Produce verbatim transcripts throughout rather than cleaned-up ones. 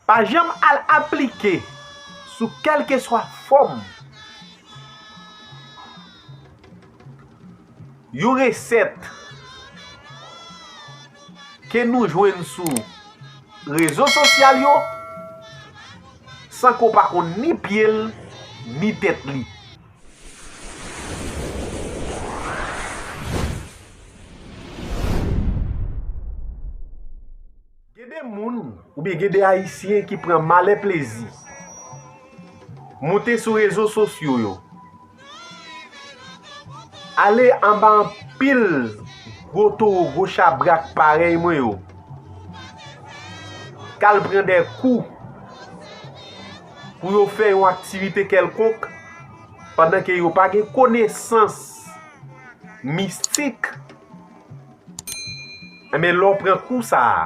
Pa janm al aplike sou kèlkeswa fòm yon resèt ke nou jwenn sou rezo sosyal yo san ke w pa konn ni pye l ni tèt li. Gen de moun oubyen gen de Ayisyen ki pran malè plezi moute sou rezo sosyo yo, ale anba anpil gwo towo, gwo chabrak parèy mwen yo, k al pran de kou pou yo fè yon aktivite kèlkonk pandan ke yo pa gen konesans mistik. Enben, lè w pran kou sa a,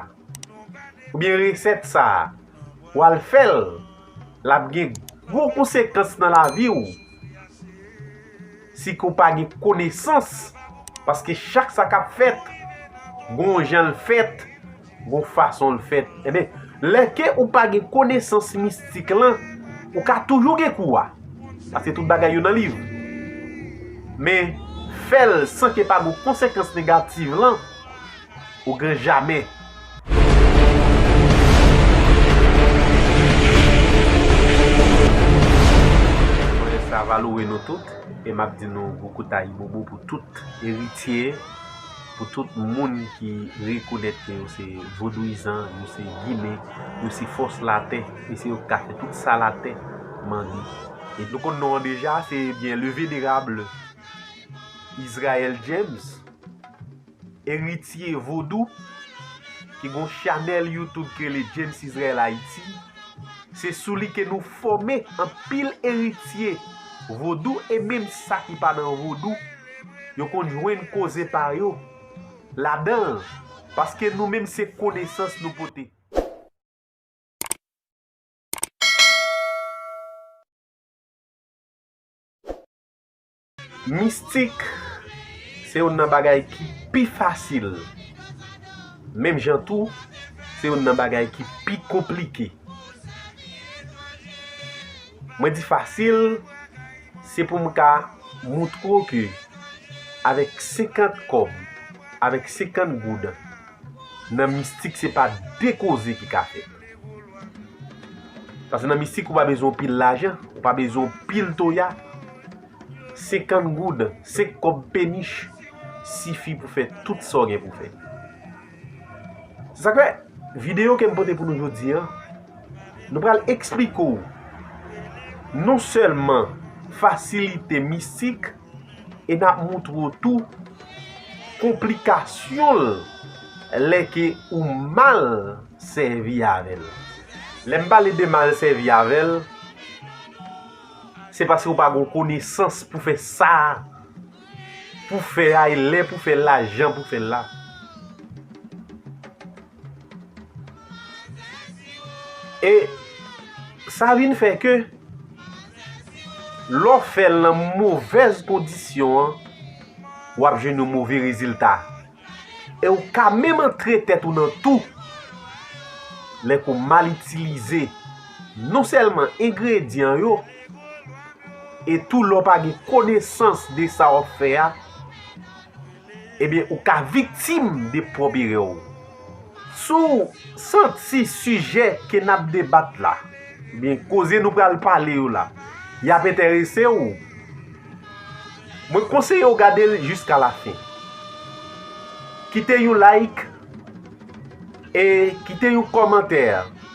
oubyen resèt sa a, w al fè l, l ap gen gwo konsekans nan lavi w. Si ke w pa gen konesans, paske chak sa k ap fèt, gon jan l fèt, gon fason l fèt. Enben, lè ke ou pa gen konesans mistik lan, ou ka toujou gen kou a. Paske tout bagay yo nan liv. Men, fè l san ke pa gon konsekans negatif lan, ou gen jamè. Mwen sa valoure nou tout, e m ap di nou bokout ayibobo pou tout eritye, pou tout moun ki rekonèt ke yo se vodouyizan, yo se ginen, yo se fòs latè, e se yo k ka fè tout sa latè mande. E nou konn non an deja, se byen le vénérable Israël James, eritye vodou, ki gon chanèl YouTube ki rele James Israel Haïti. Se sou li ke nou fòme anpil eritye vodou e menm sa ki pa nan vodou, yo konn jwenn koze pa yo ladan l, paske nou menm se konesans nou pote. Mistik se youn nan bagay ki pi fasil. Menm jan tou, se youn nan bagay ki pi konplike. Mwen di fasil, se pou m ka moutre w ke avèk senkant kòb, avèk senkant goud, nan mistik se pa de koze ki ka fèt. Paske nan mistik ou pa bezwen pil lajan, ou pa bezwen pil toya. Senkant goud, senk kòb penich sifi pou fè tout sa w gen pou fè. Se sa k fè, videyo ke m pote pou nou jodi a, nou pral eksplike w non sèlman fasilite mistik, e n ap moutre w tou konplikasyon l lè ke ou mal sèvi avè l. Lè m pale de mal sèvi avè l, se paske ou pa gen konesans pou fè sa, pou fè a, e lè pou fè l la, jan pou fè l la. E sa vin fè ke lè w fè l nan movèz kondisyon an, w ap jwenn yon move rezilta. E w ka menm antre tèt ou nan tou lè ke w mal itilize non sèlman engredyan yo, e tou lè w pa gen konesans de sa w ap fè a, ebyen, ou ka viktim de pwòp erè w. Si w santi sijè ke n ap debat la, oubyen koze nou pral pale yo la, y ap enterese w, mwen konseye w gade l jiska lafen. Kite yon like e kite yon kòmantè,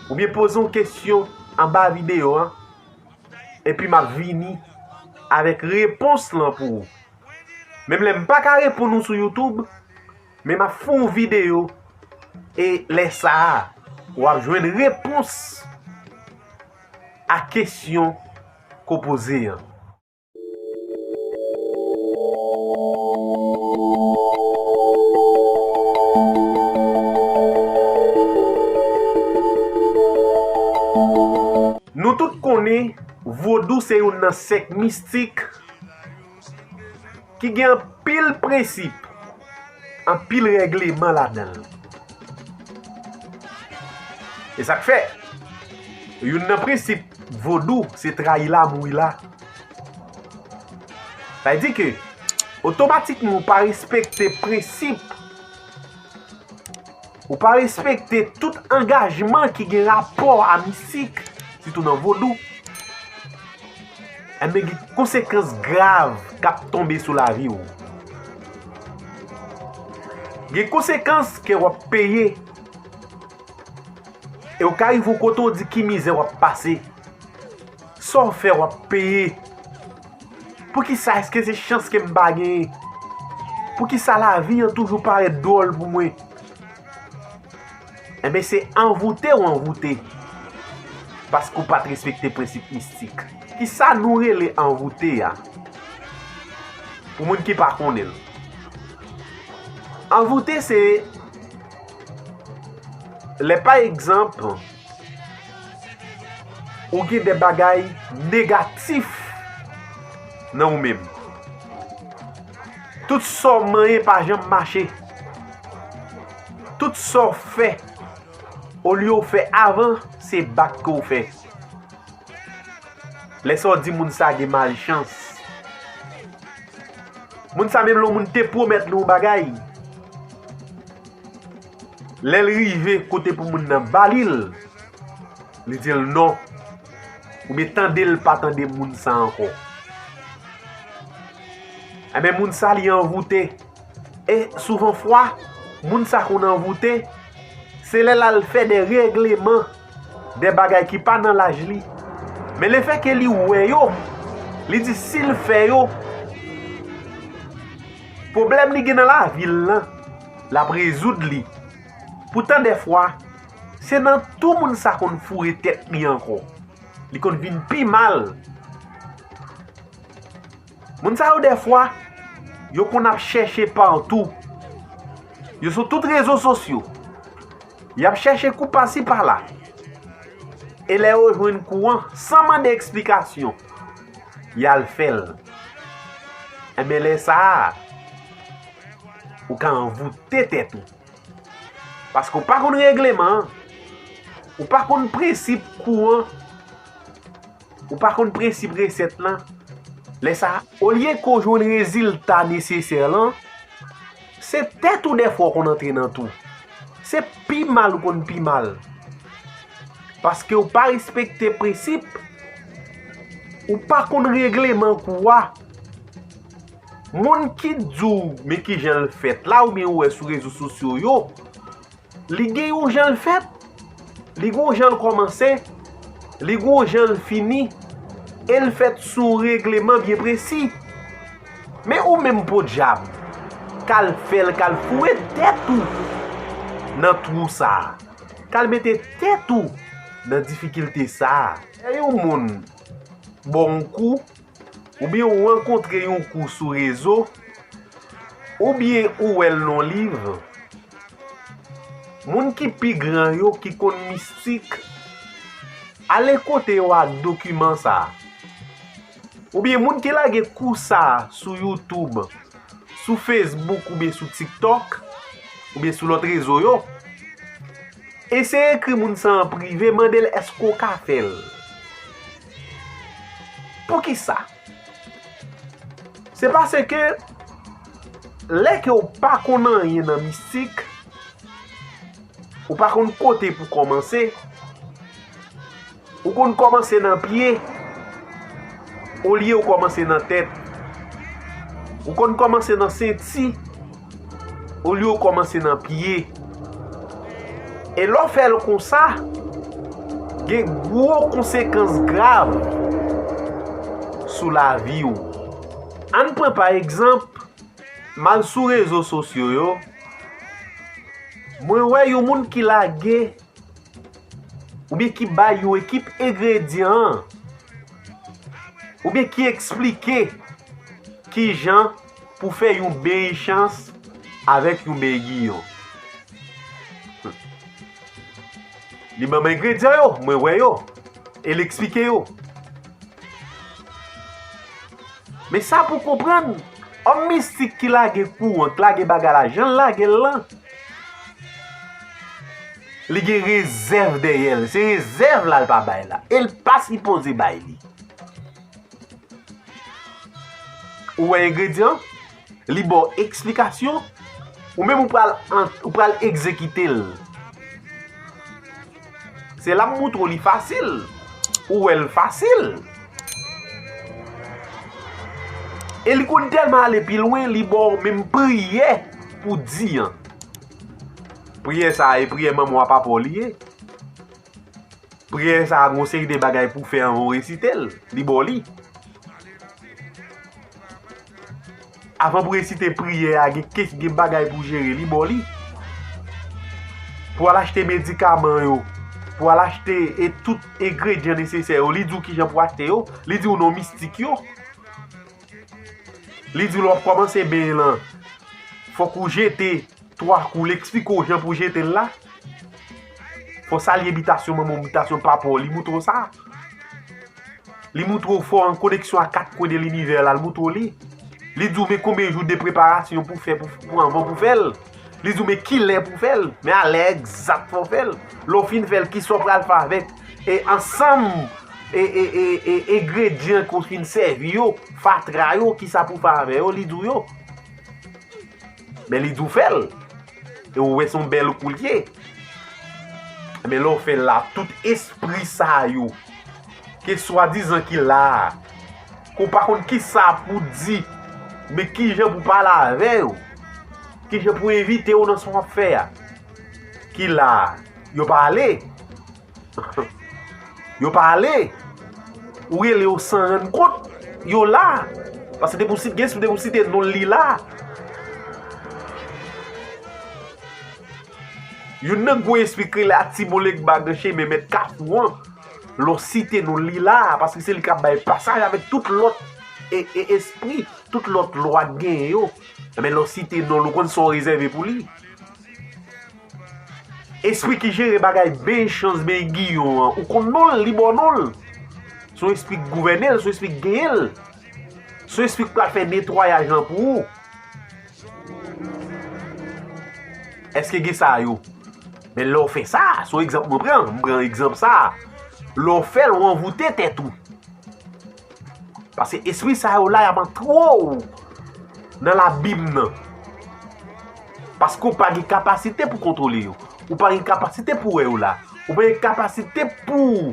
oubyen poze yon kesyon anba videyo an, epi m ap vini avèk repons lan pou ou. Menm lè m pa ka reponn ou sou YouTube, men m ap fè yon videyo, e lè sa a, w ap jwenn repons a kesyon ke w poze an. Nou tout konnen, vodou se youn nan sèk mistik ki gen anpil prensip, anpil règleman ladan l. E sa k fè, Youn nan prensip vodou, se trayi la, mouri la. Sa vle di ke, otomatikman, ou pa respekte prensip, ou pa respekte tout angajman ki gen rapò a mistik, sitou nan vodou, enben, gen konsekans grav k ap tonbe sou lavi w. Gen konsekans ke w ap peye. E w ka rive yon kote w di ki mizè w ap pase. Sa w fè, w ap peye. Poukisa? Èske se chans ke m pa genyen? Poukisa lavi an toujou parèt dwòl pou mwen? Enben, se anvoute w anvoute. Paske w pa t respekte prensip mistik. Kisa nou rele anvoute a? Pou moun ki pa konnen l. Anvoute se lè, pa egzanp, ou gen de bagay negatif nan ou menm. Tout sa w manyen pa janm mache. Tout sa w fè, olye w fè avan, se bak ke w fè. Lè sa w di moun sa gen malchans. Moun sa menm lè yon moun te pwomèt li yon bagay, lè l rive kote pou moun nan ba li l, li di l non. Oubyen tande l pa tande moun sa ankò. Enben, moun sa li anvoute. E souvan fwa, moun sa konn anvoute, se lè l al fè de regleman, de bagay ki pa nan laj li. Men lefètke li wè yo, li di si l fè yo, pwoblèm li gen nan lavi l lan, l ap rezoud li. Poutan dèfwa, se nan twou moun sa konn foure tèt li ankò. Li konn vin pi mal. Moun sa yo dèfwa, yo konn ap chèche patou. Yo sou tout rezo sosyo. Y ap chèche kou pasi pala. E lè yo jwenn kou an, san mande eksplikasyon, y al fè l. Enben, lè sa a, ou ka anvoute tèt ou. Paske w pa konn regleman an. Ou pa konn prensip kou an. Ou pa konn prensip resèt lan. Lè sa a, olye ke w jwenn rezilta nesesè lan, se tèt ou dèfwa w konn antre nan twou. Se pi mal ou konn pi mal. Paske w pa respekte prensip, ou pa konn regleman kou a. Moun ki di w men kijan l fèt la, oubyen ou wè sou rezo sosyo yo, li gen yon jan l fèt, li gen yon jan l kòmanse, li gen yon jan l fini, e l fèt sou yon regleman byen presi. Men ou menm podyab, k al fè l, k al foure tèt ou nan twou sa a, k al mete tèt ou nan difikilte sa a. Lè yon moun ba w yon kou, oubyen ou rankontre yon kou sou rezo, oubyen ou wè l nan yon liv, moun ki pi gran yo ki konn mistik, ale kote yo ak dokiman sa a. Oubyen moun ki lage kou sa a sou YouTube, sou Facebook oubyen sou TikTok, oubyen sou lòt rezo yo, eseye ekri moun sa an prive, mande l èske w ka fè l. Poukisa? Se paske lè ke w pa konn anyen nan mistik, ou pa konn kote pou kòmanse, ou konn kòmanse nan pye, olye w kòmanse nan tèt. Ou konn kòmanse nan senti, olye w kòmanse nan pye. E lè w fè l konsa, gen gwo konsekans grav sou lavi w. Ann pran pa egzanp, m al sou rezo sosyo yo, mwen wè yon moun ki lage oubyen ki bay yon ekip engredyan an, oubyen ki eksplike kijan pou fè yon beny chans avèk yon beny giyon. Li ban m engredyan yo, mwen wè yo, e l eksplike yo. Men sa pou konprann, òm mistik ki lage kou an, ki lage bagay la, jan l lage l lan, Li gen rezèv dèyè l. Se rezèv la l pa bay la. E l pa sipoze bay li. Ou wè engredyan? Li ba w eksplikasyon. Ou menm ou pral an- ou pral egzekite l. Se la m moutre w li fasil. Ou wè l fasil. E li konn tèlman ale pi lwen, li ba w menm priyè pou di an. Priyè sa a, e priyè manman w a papa w li ye. Priyè sa a, gen yon seri de bagay pou w fè anvan w resite l. Li ba w li. Avan pou w resite priyè a, gen kes- gen bagay pou w jere, li ba w li. Pou w al achte medikaman yo, pou w al achte e tout engredyan nesesè yo, li di w kijan pou w achte yo, li di w non mistik yo. Li di w lè w ap kòmanse benyen lan, fòk ou jete twa kou, li eksplike w jan pou w jete l la. Fò w salye bitasyon manman w, bitasyon papa w, li moutre w sa. Li moutre w fò w an koneksyon a kat kwen de linivè la, li moutre w li. Li di w men konbyen jou de preparasyon pou fè pou, pou anvan pou fè l. Li di w men kilè pou fè l, men a lè egzak fò w fè l. Lè w fin fè l, kisa w pral fè avèk e ansanm e, e, e, e engredyan ke w fin sèvi yo, fatra yo, kisa pou fè avè yo, li di w yo. Men li di w fè l. E ou wè se yon bèl kou l ye. Men lè w fè l la, tout espri sa yo, ke swadizan ki la a, ke w pa konn kisa pou di, men kijan pou pale avè yo, kijan pou envite yo nan sa w ap fè a, ki la a, yo pa ale. Yo pa ale. Ou rele yo san rann kont. Yo la. Paske depi w site, gen espri depi w site non l li la. Youn nan gwo espri k rele Atibolegba nan chemen mèt kafou an. Lè w site non l li la, paske se li k ap bay pasaj avèk tout lòt e, e espri, tout lòt lwa k genyen yo. Enben, lè w site non l, ou konn sa w rezève pou li. Espri ki jere bagay ben chans, ben giyon an, ou konn non l, li ba w non l. Se yon espri k gouvène l, se yon espri k genyen l. Se yon espri k pral fè netwayaj lan pou ou. Èske gen sa yo? Men lè w fè sa, se yon egzanp mwen pran, m pran egzanp sa. Lè w fè l, w anvoute tèt ou. Paske espri sa yo la, y ap antre w nan labim nan. Paske w pa gen kapasite pou kontwole yo. Ou pa gen kapasite pou wè yo la. Ou pa gen kapasite pou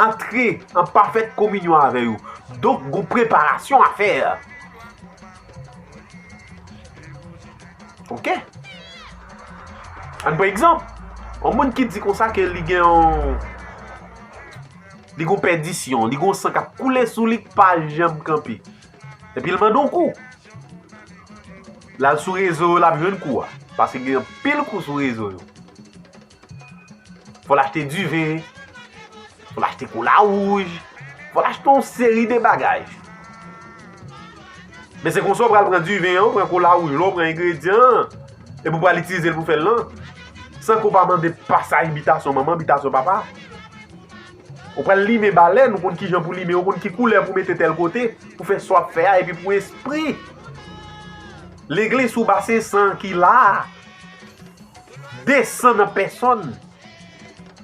antre an pafèt kominyon avè yo. Donk, gon preparasyon a fè. Oke? Ann pran egzanp. Yon moun ki di konsa ke li gen yon, li gon pèdisyon, li gon san k ap koule sou li k pa janm kanpe. Epi l mande w kou. L al sou rezo yo, l ap jwenn kou a. Paske gen anpil kou sou rezo yo. Fò l achte diven, fò l achte kola wouj, fò l achte yon seri de bagay. Men se konsa w pral pran diven an, w pran kola wouj la, w pran engredyan an, epi w pral itilize l pou fè l lan. San ke w pa mande pasaj bitasyon manman, bitasyon papa. Ou pral limen balèn, ou konn kijan pou limen, ou konn ki koulè pou mete tèl kote, pou fè sa w ap fè a, epi pou espri legliz sou basen san ki la a desann an pèsòn,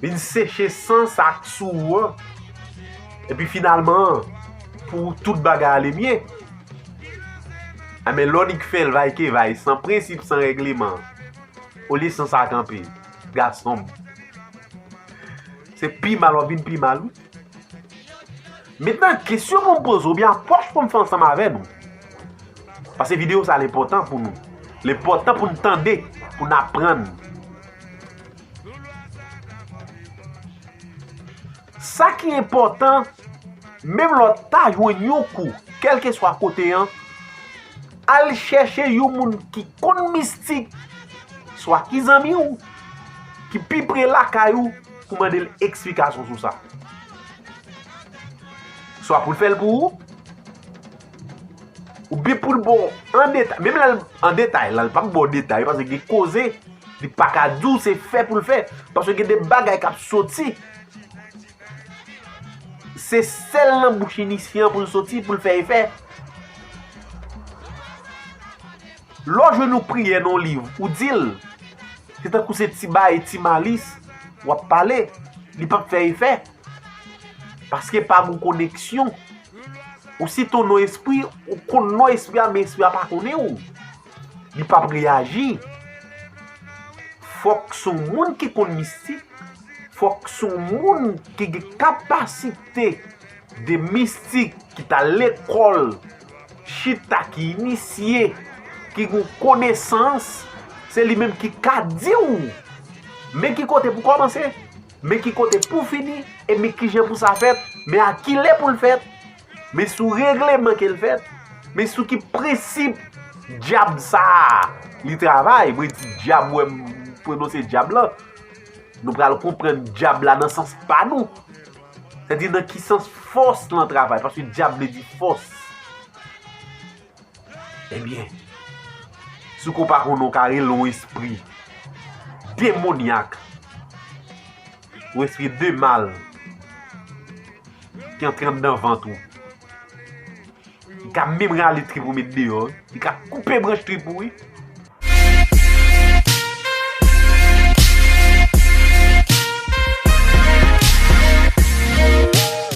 vin seche san sa k sou ou an, epi finalman, pou tout bagay ale byen. Enben, lè w nik fè l vay ke vay, san prensip, san règleman, olye san sa kanpe, gason m. Se pi mal w ap vin pi mal, wi. Mentnan, kesyon pou m poze w, oubyen apwòch pou m fè ansanm avè nou. Paske videyo sa a, l enpòtan pou nou. L enpòtan pou n tande, pou n aprann. Sa ki enpòtan, menm lè w ta jwenn yon kou, kèlkeswa kote an, al chèche yon moun ki konn mistik, swa ki zanmi w, ki pi pre lakay ou, pou mande l eksplikasyon sou sa. Swa pou l fè l pou ou, oubyen pou l ba w an detay. Menm lè l an detay, la, l p ap ba w detay, paske gen koze, li pa ka di w se fè pou l fè, paske gen de bagay k ap soti. Se sèl nan bouch inisyan pou l soti, pou l fè efè. Lè w jwenn yon priyè nan yon liv, ou di l, se tankou se ti bay, ti malis, w ap pale, li p ap fè efè. Paske pa gen koneksyon. Ou site yon non espri, ou konn non espri a, men espri a pa konnen w. Li p ap reyaji. Fòk se yon moun ki konn mistik, fòk se yon moun ki gen kapasite de mistik, ki t al lekòl, chita, ki inisye, ki gen konesans, se li menm ki ka di w men ki kote pou kòmanse, men ki kote pou fini, e men kijan pou sa fèt, men a ki lè pou l fèt, men sou regleman ke l fèt, men sou ki prensip dyab sa a li travay. Mwen di dyab, ou wè m pwononse dyab la, nou pral konprann dyab la nan sans pa nou. Sètadi nan ki sans fòs lan travay, paske dyab vle di fòs. Ebyen, si w pa konn, ou ka rele yon espri demonyak, yon espri de mal ki antre anndan vant ou. Li ka menm rale trip ou met deyò, wi. Li ka koupe branch trip ou, wi.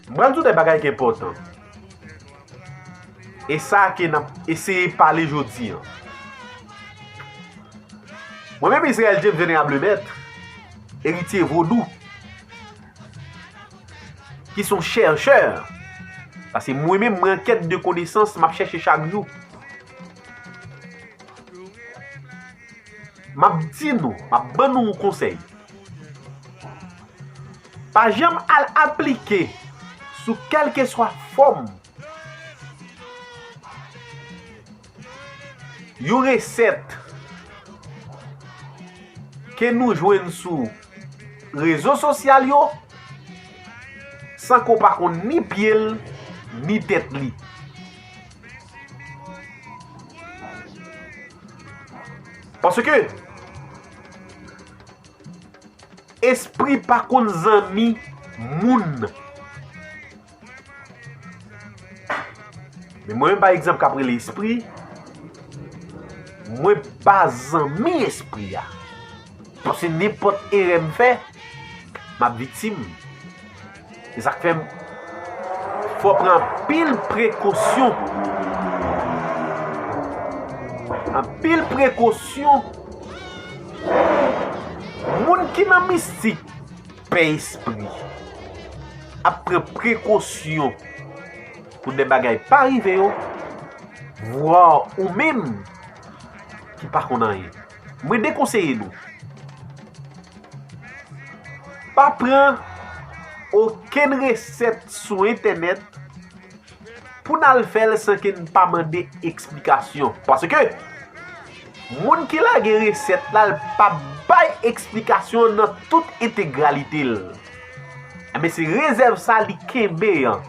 M pral di w de bagay ki enpòtan. E sa ke n ap eseye pale jodi a. Mwen menm, Israël James, Vénérable Maître, eritye vodou, ki se yon chèchè. Paske mwen menm, mwen an kèt de konesans, m ap chèche chak jou. M ap di nou, m ap ban nou yon konsèy. Pa janm al aplike sou kèlkeswa fòm yon resèt ke nou jwenn sou rezo sosyal yo san ke w pa konn ni pye l, ni tèt li. Paske espri pa konn zanmi moun. Men mwen menm, pa egzanp, k ap rele espri, mwen pa zanmi espri a. Paske nenpòt erè m fè, m ap viktim. Se sa k fè m fò pran anpil prekosyon. Anpil prekosyon. Moun ki nan mistik, pè espri, ap pran prekosyon pou de bagay pa rive yo, vwa ou menm ki pa konn anyen. Mwen dekonseye nou. Pa pran okenn resèt sou entènèt pou n al fè l san ke n pa mande eksplikasyon. Paske moun ki lage resèt la, l p ap bay eksplikasyon nan tout entegralite l. Enben, se rezèv sa li kenbe an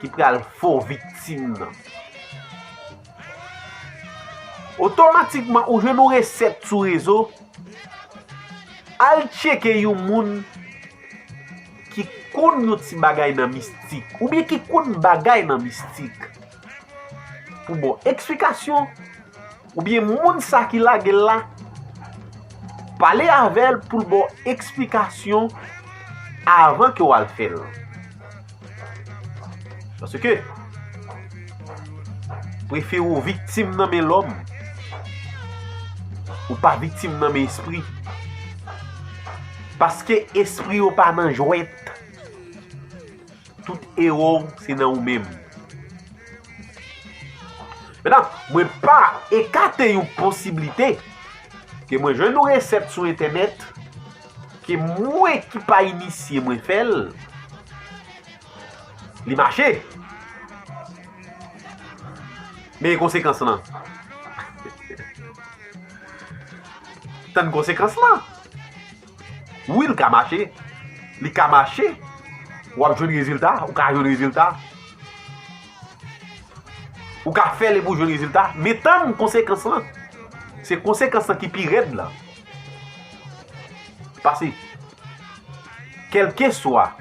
ki pral fè w viktim nan. Otomatikman, ou jwenn yon resèt sou rezo, al tcheke yon moun ki konn yon ti bagay nan mistik, oubyen ki konn bagay nan mistik, pou ba w eksplikasyon, oubyen moun sa ki lage l la, pale avè l pou l ba w eksplikasyon avan ke w al fè l. Paske, prefere w viktim nan men lòm, ou pa viktim nan men espri. Paske espri yo pa nan jwèt. Tout erè w se nan ou menm. Mentnan, mwen pa ekate yon posiblite ke mwen jwenn yon resèt sou entènèt, ke mwen ki pa inisye mwen fè l, li mache. Men konsekans lan. Tann konsekans lan. Wi, l ka mache. Li ka mache. W ap jwenn rezilta. Ou ka jwenn rezilta. Ou ka fè l epi w jwenn rezilta. Men tann konsekans lan. Se konsekans lan ki pi rèd la. Pase. Kèlkeswa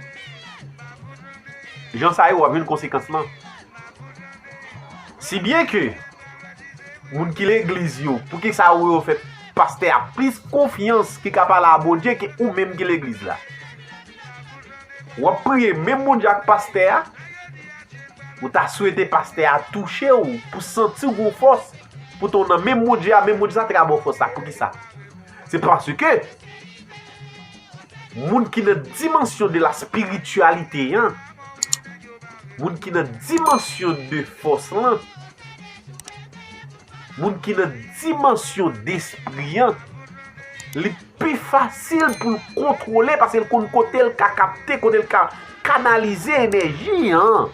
jan sa ye, w ap jwenn konsekans lan. Si byen ke moun ki legliz yo, poukisa yo fè pastè a plis konfyans ki ka pale a Bondye ke ou menm ki legliz la. W ap priye menm Bondye ak pastè a, ou ta swete pastè a touche w pou santi w gon fòs, pou te w nan menm Bondye a, menm Bondye sa te ka ba w fòs la. Poukisa? Se paske moun ki nan dimansyon de la spirityalite an, moun ki nan dimansyon de fòs lan, moun ki nan dimansyon despri an, li pi fasil pou l kontwole paske l konn kote l ka kapte, kote l ka kanalize enèji an,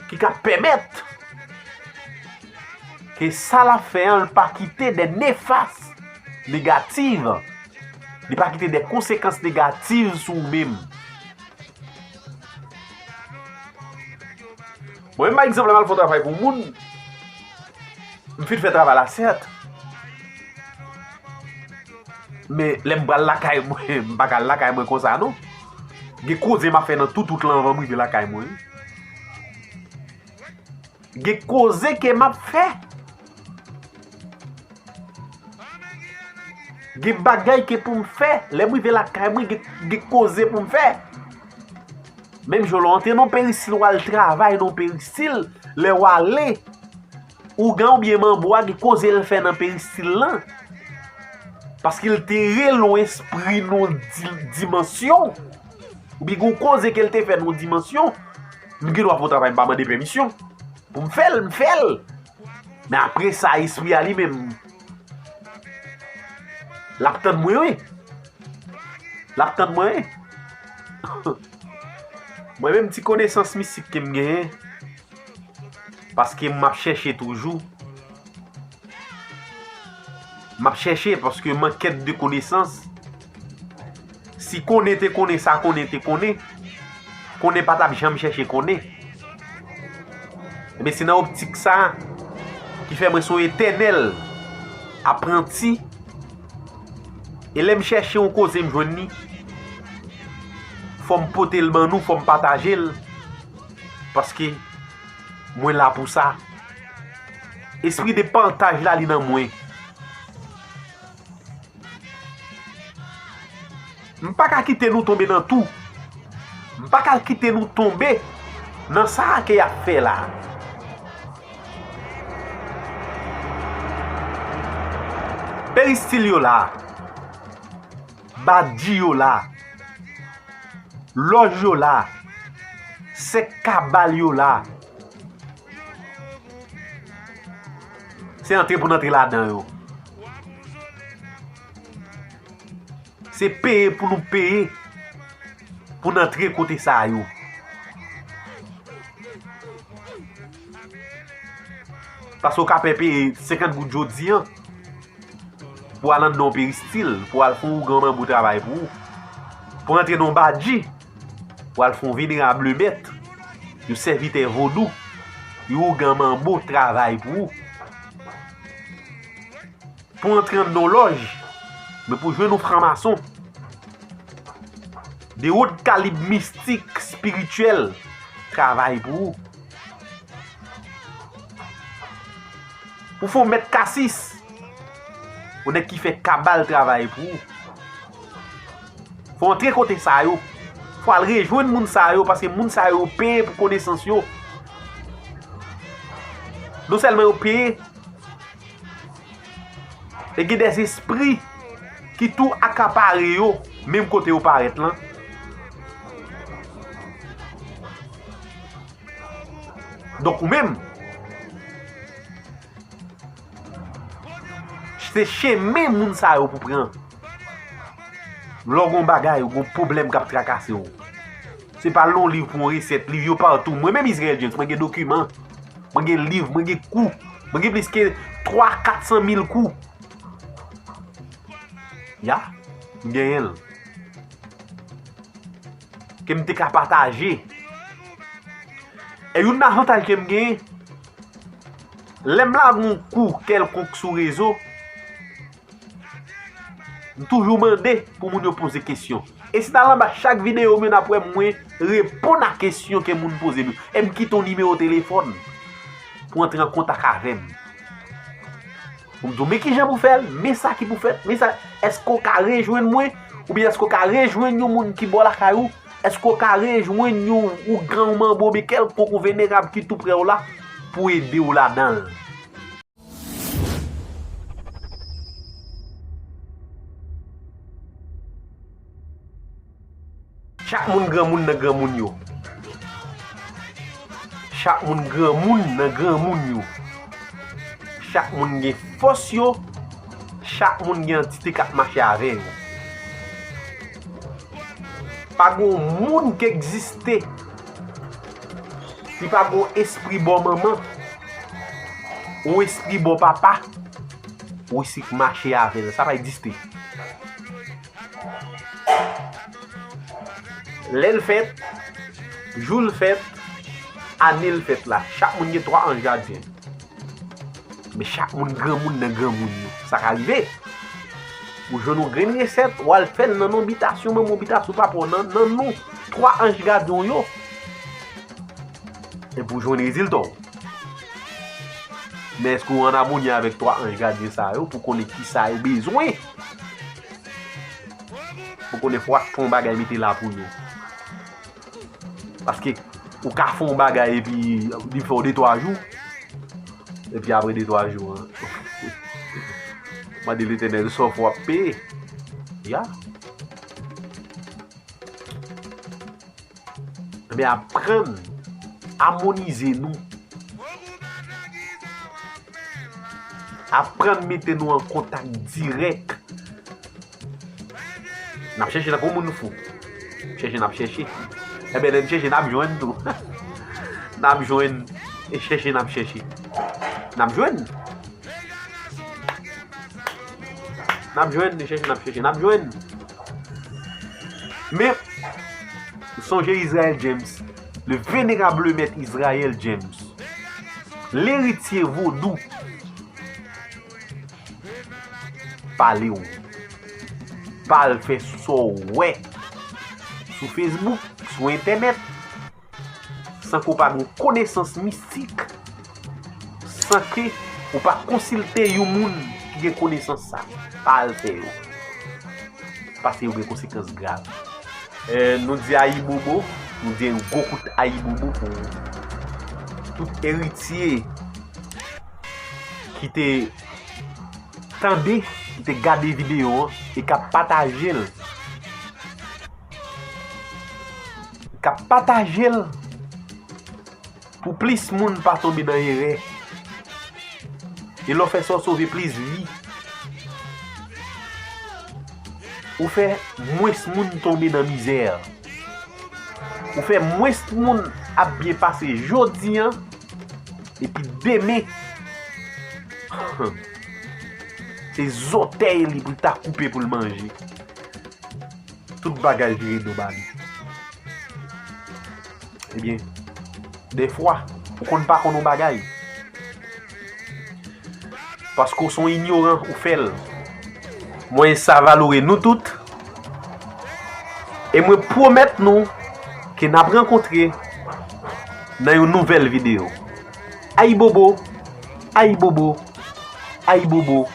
ki ka pèmèt ke sa l ap fè an, l pa kite de nefas negativ, li pa kite de konsekans negativ sou ou menm. Mwen menm, pa egzanp, lè m al fè yon travay pou moun, m fin fè travay la, sèt. Men, lè m pral lakay mwen, m pa ka al lakay mwen konsa, non. Gen koze m ap fè nan tout wout lan anvan m rive lakay mwen. Gen koze ke m ap fè. Gen bagay ke pou m fè. Lè m rive lakay mwen, gen, gen koze pou m fè. Menm jan lè w antre nan peristil, w al travay nan peristil, lè w ale, ougan oubyen manbo a gen koze l fè nan peristil lan. Paske l te rele yon espri nan yon di-, dimansyon. Oubyen gen yon koze ke l te fè nan yon dimansyon. M gen dwa fè yon travay, m pa mande pèmisyon. Pou m fè l, m fè l. Men apre sa, espri a li menm, l ap tann mwen, wi. L ap tann mwen, wi. Mwen menm, ti konesans mistik ke m genyen, paske m ap chèche toujou. M ap chèche paske m an kèt de konesans. Si konnen te konnen sa konnen te konnen, konnen pa t ap janm chèche konnen. Ebyen, se nan optik sa a ki fè mwen se yon etènèl apranti. E lè m chèche yon koze, m jwenn li, fò m pote l ban nou, fò m pataje l. Paske mwen la pou sa. Espri de pataj la, li nan mwen. M pa ka kite nou tonbe nan tou. M pa ka kite nou tonbe nan sa a ke y ap fè la. Peristil yo la. Badji yo la. Lòj yo la. Sèk kabal yo la. Se antre pou n antre ladan yo. Se peye pou nou peye pou n antre kote sa yo. Paske w ka pè peye senkant goud jodi a pou al anndan yon peristil, pou al fè yon ougan manbo travay pou ou. Pou antre nan yon badji, pou al fè yon venerab lemèt, yon sèvitè vodou, yon ougan manbo travay pou ou. Pou antre anndan yon lòj, men pou jwenn yon franmason de wot kalib mistik, espirityèl, travay pou ou. Pou fè yon mèt kasis, yon nèg ki fè kabal travay pou ou. Fò w antre kote sa yo. Fò w al rejwenn moun sa yo, paske moun sa yo peye pou konesans yo. Non sèlman yo peye, e gen dèzespri ki tou akapare yo, menm kote yo parèt lan. Donk, ou menm, se chemen moun sa yo pou pran. Lè w gon bagay, ou gon pwoblèm k ap trakase w, se pa l nan yon liv pou yon resèt. Liv yo patou. Mwen menm, Israel James, mwen gen dokiman, mwen gen liv, mwen gen kou. Mwen gen plis ke twa, kat san mil kou. Ya, m genyen l. Ke m te ka pataje. E youn nan avantaj ke m genyen, lè m lage yon kou kèlkonk sou rezo, m toujou mande pou moun yo poze kesyon. E si nan anba chak videyo m yo, n ap wè mwen reponn a kesyon ke moun poze m yo. E m kite yon nimewo telefòn pou antre an kontak avè m. Pou m di w, men kijan pou fè l, men sa ki pou fèt, men sa. Èske w ka rejwenn mwen? Oubyen èske w ka rejwenn yon moun ki bò lakay ou? Èske w ka rejwenn yon ougan, yon manbo, oubyen kèlkonk yon venerab ki tou prè w la pou ede w ladan l? Chak moun granmoun nan granmoun yo. Chak moun granmoun nan granmoun yo. Chak moun gen fòs yo. Chak moun gen antite k ap mache avè yo. Pa gen yon moun k egziste si pa gen yon espri bò manman, yon espri bò papa, yon espri k mache avè l. Sa pa egziste. Lè l fèt, jou l fèt, ane l fèt la. Chak moun gen twa anj gadyen. Men chak moun granmoun nan granmoun yo. Sa ka rive. Ou jwenn yon grenn resèt, w al fè l nan non bitasyon, manman w bitasyon, papa w nan, nan non twa anj gadyen w yo. Epi w jwenn rezilta w. Men èske w an amoni avèk twa anj gadyen sa yo pou konnen kisa yo bezwen? Pou konnen fò w ak fè yon bagay mete la pou yo. Paske ou ka fè yon bagay epi li fè w de twa jou. Epi apre de twa jou an, mande Letènèl sa w fè w ap peye. Ya. Men aprann amonize nou. Aprann mete nou an kontak dirèk. N ap chèche tankou moun fou. Chèche n ap chèche. Enben, lè n chèche, n ap jwenn tou. N ap jwenn. E chèche n ap chèche. N ap jwenn. N ap jwenn, e chèche n ap chèche. N ap jwenn. Men, sonje Israel James, le vénérable maître Israel James, leritye vodou. Pale w. Pa al fè sa w wè sou Facebook, sou entènèt, san ke w pa gen konesans mistik, san ke ou pa konsilte yon moun ki gen konesans sa. Pa al fè yo. Paske yo gen konsekans grav. Eh, nou di ayibobo, nou di yon gwo kout ayibobo pou tout eritye ki te tande, ki te gade videyo an e k ap pataje l. K ap pataje l pou plis moun pa tonbe nan erè. E lè w fè sa, w sove plis vi. Ou fè mwens moun tonbe nan mizè. Ou fè mwens moun ap byen pase jodi an, epi demen, se zòtèy li pou l ta koupe pou l manje. Tout bagay vire do ba li. Ebyen, dèfwa, ou konn pa konn yon bagay. Paske w se yon inyoran, ou fè l. Mwen, sa valore nou tout. E mwen pwomèt nou ke n ap rankontre nan yon nouvèl videyo. Ayibobo, ayibobo, ayibobo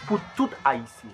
pou tout Ayisyen.